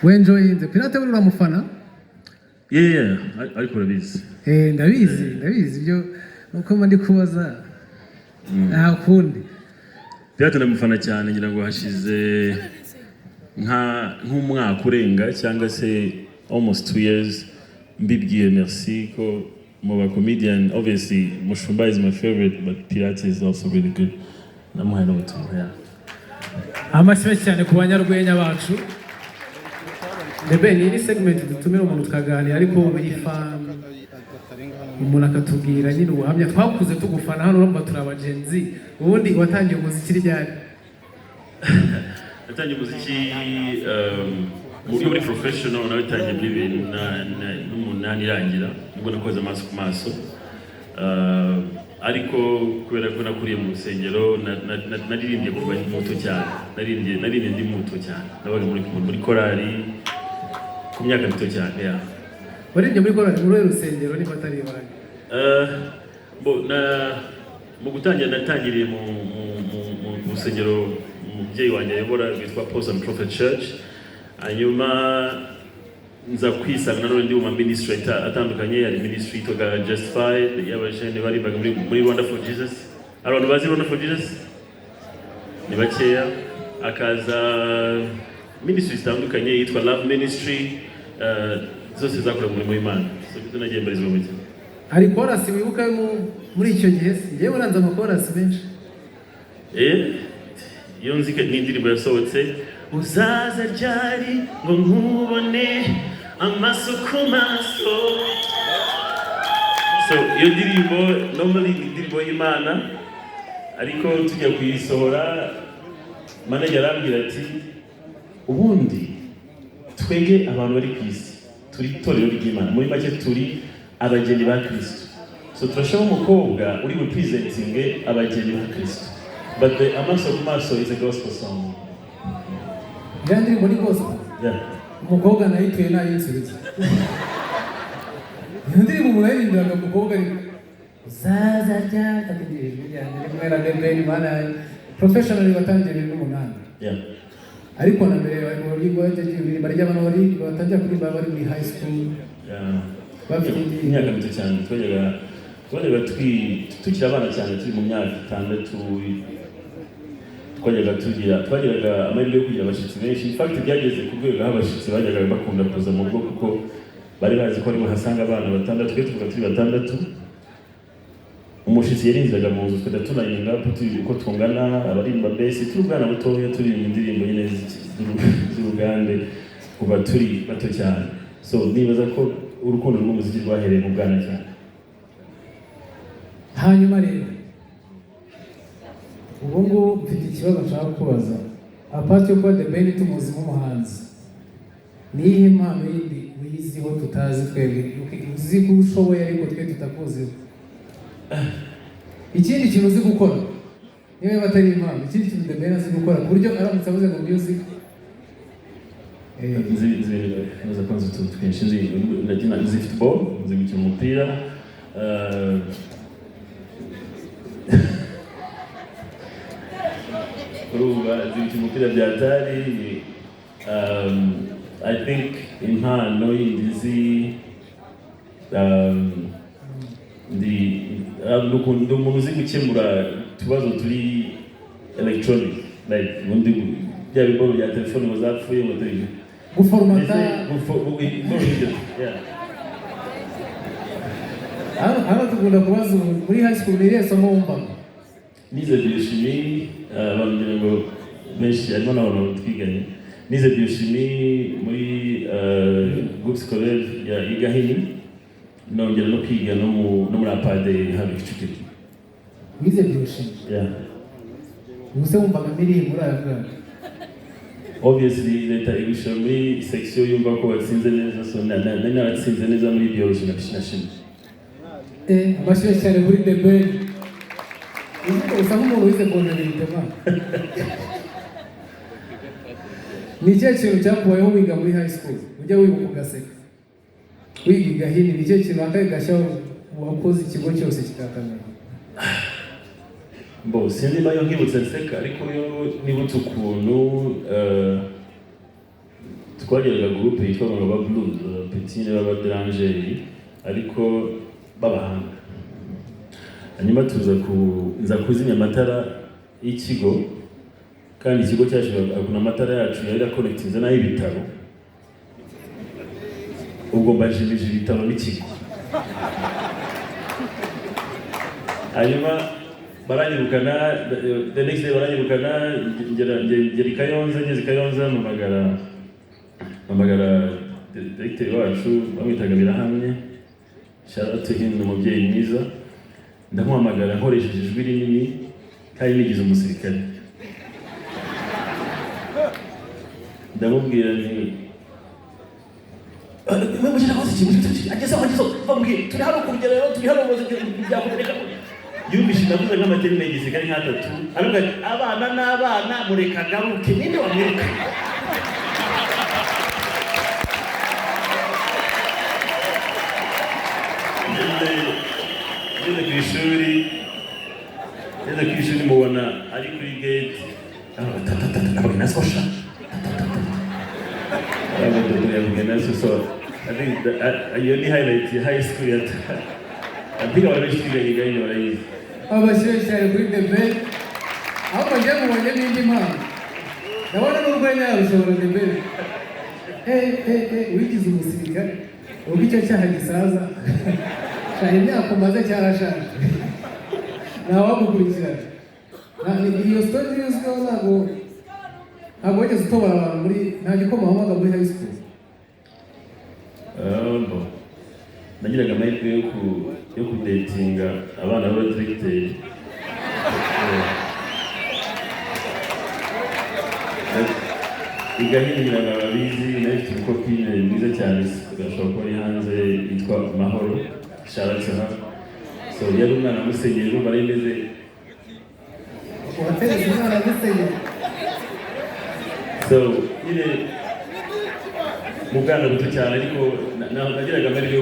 Wenjoyinze Pirate, buri uramufana? Yeah, ariko urabizi. Eh, ndabizi, ndabizi. Ibyo nuko mba ndi kubaza, nta kundi. Pirate ndamufana cyane. Ngira ngo hashize nk'umwaka urenga cyangwa se almost 2 years mbibwiye Merci ko mu ba comedian, obviously Mushumba is my favorite, but Pirate is also really good. Namuhaye n'ubutumwa, yeah. Amashyi menshi cyane ku banyarwenya bacu. The Ben, iyi ni segment dutumira umuntu tukaganira, ariko biri fun, umuntu akatubwira nyine ubuhamya. Twakuze tugufana hano, urumva turi abagenzi. Ubundi watangiye umuziki ryari? Natangiye umuziki mu buryo muri professional, nabitangiye muri 2008 irangira, nibwo nakoze Amaso ku Maso. Ariko kubera ko nakuriye mu rusengero, naririmbye kuva muto cyane. Naririmbye ndi muto cyane, nabaga muri korali ku myaka mito cyane, yeah. Waririmbye muri korali muri uruhe rusengero, niba atari ibanga? Bo, mu gutangira natangiriye mu rusengero umubyeyi wanjye ayobora rwitwa Apostle and Prophet Church. Hanyuma nza kwisanga nanone ndi mu ma ministry atandukanye. Hari ministry yitwaga Justified y'abajene barimbaga muri Rwanda for Jesus. Hari abantu bazi Rwanda for Jesus? Ni bakeya. Akaza ministry zitandukanye yitwa Love Ministry, zose zakoraga umurimo w'Imana. So ibyo nagiye mbarizwa mu gihe. Hari korasi wibuka muri icyo gihe se? Njyewe uranze amakorasi menshi. Eh, iyo nzi ko ni indirimbo yasohotse, "Uzaza ryari ngo nkubone amaso ku maso". So iyo ndirimbo normally ni indirimbo y'Imana, ariko tujya kuyisohora manager arambwira ati: "Ubundi twebwe abantu bari ku isi turi itorero ry'Imana, muri make turi abageni ba Kristo, so turashaka umukobwa uri bupresentinge abageni ba Kristo." But the Amaso ku Maso is a gospel song. Iriya ndirimbo ni gospel? Yeah. Umukobwa nayituye nayinsubiza. Iyo ndirimbo umuntu ayiririmbiraga umukobwa, ariko "Uzaza ryari", akagira ijwi ryanjye rimwe na The Ben. Mana yanjye! Professionally watangiye 2008? Yeah. Ariko na mbere bari bajya kuririmba, ry'abantu bari batangira kuririmba bari muri high school. Yeah. Bafite indirimbo. Imyaka mito cyane, twajyaga tukiri abana cyane, turi mu myaka 6, twajyaga tugira twagiraga amahirwe yo kugira abashyitsi benshi. In fact, byageze ku rwego aho abashyitsi bajyaga bakunda kuza mu rugo kuko bari bazi ko ari buhasanga abana batandatu. Twe tuvuga turi batandatu, umushyitsi yarinjiraga mu nzu tukajya tunayininga turi uko tungana, abarimba besi, turi ubwana butoya, turirimba indirimbo nyine z'urugande kuva turi bato cyane. So nibaza ko urukundo rw'umuziki rwahereye mu bwana cyane. Hanyuma rero ubu ngubu mfite ikibazo nshaka kubaza. Apart yo kuba The Ben tumuzi nk'umuhanzi, ni iyihe mpano yindi wiyiziho tutazi twebwe, uzi ko ushoboye ariko twe tutakuziho? Ikindi kintu uzi gukora, niba yaba atari impano, ikindi kintu The Ben azi gukora ku buryo aramutse avuze ngo music Nzi nzi ko nzi utuntu twinshi. Nzi ndakina, nzi football, nzi gukina umupira. Urumva nzi gukina umupira bya tari. I think impano yindi nzi, ndi ndi umuntu uzi gukemura utubazo turi electronic, like ubundi bya biboro bya telefone ngo zapfuye ngo turi Guforomata. Yeah. Hano dukunda kubaza ubu, muri high school ni irihe somo wumvaga? Nize biochimie. Abantu ngira ngo benshi harimo n'abantu twiganye. Nize biochimie muri groupe scolaire ya Igahini, nongera no kwiga no muri APADE hano Kicukiro. Wize biochimie? Yeah. Ubu se wumvaga mirihe muri aya mwaka? Obviously leta igushyira muri section yumva ko watsinze neza, so nari naratsinze neza muri biology na chimie. Eh, amashyi cyane kuri The Ben. Usa nk'umuntu wize comptabilité man. Ni ikihe kintu cyakubayeho wiga muri high school ujya wibuka ugaseka? Wiga i Gahini, ni ikihe kintu wakaye gashya wakoze ikigo cyose kikakamenya? Bo, sinzi niba yo nkibutse nseka, ariko yo nibutse ukuntu Twagiraga groupe yitwa ngo ba Blues, petit b'abaderangeri ariko b'abahanga. Hanyuma tuza ku nza kuzimya amatara y'ikigo, kandi ikigo cyacu ukuntu amatara yacu yari akonekitinze n'ay'ibitaro. Ubwo mbajimije ibitaro n'ikigo. Hanyuma baranyirukana. The next day baranyirukana, ngera i Kayonza. Ngeze i Kayonza mpamagara directeur wacu, bamwitaga Birahamye, shout out to him, ni umubyeyi mwiza. Ndamuhamagara nkoresheje ijwi rinini kandi nigize umusirikare. Ndamubwira nti: "Agezeho, agezeho, bamubwire turi hano ku rugerero, turi hano byakumereka." Yumvise ndavuze nk'amaterine y'igisirikare nk'atatu, aravuga ati: "Abana n'abana, mureka agaruke, ninde wamwiruka?" Ngeze ku ishuri mubona ari kuri gate, aravuga nasosha yavuga naso. So I think iyo ni highlight ya high school ya, I think abantu benshi twiganye gahini barayizi. Amashyi cyane kuri The Ben. Ahubwo njye mubonye n'indi mpano, ndabona n'urwenya yarushobora. The Ben, wigize umusirikare, ubwo icyo cyaha gisaza sha, imyaka umaze cyarashaje, ntawagukurikirana. Iyo story uzwiho, ntabwo wigeze utobora abantu muri, nta gikoma wanywaga muri high school? Bon. Nagiraga amahirwe yo kudatinga abana b'abadiregiteri. Igahingira babizi, nayo ifite umucopine mwiza cyane, ashobora kuba ari hanze, yitwa Mahoro, shout out to her. So yari umwana musenyeri, urumva ari imeze. Wateretse umwana musenyeri? So nyine mu bwana buto cyane, ariko nagiraga amahirwe yo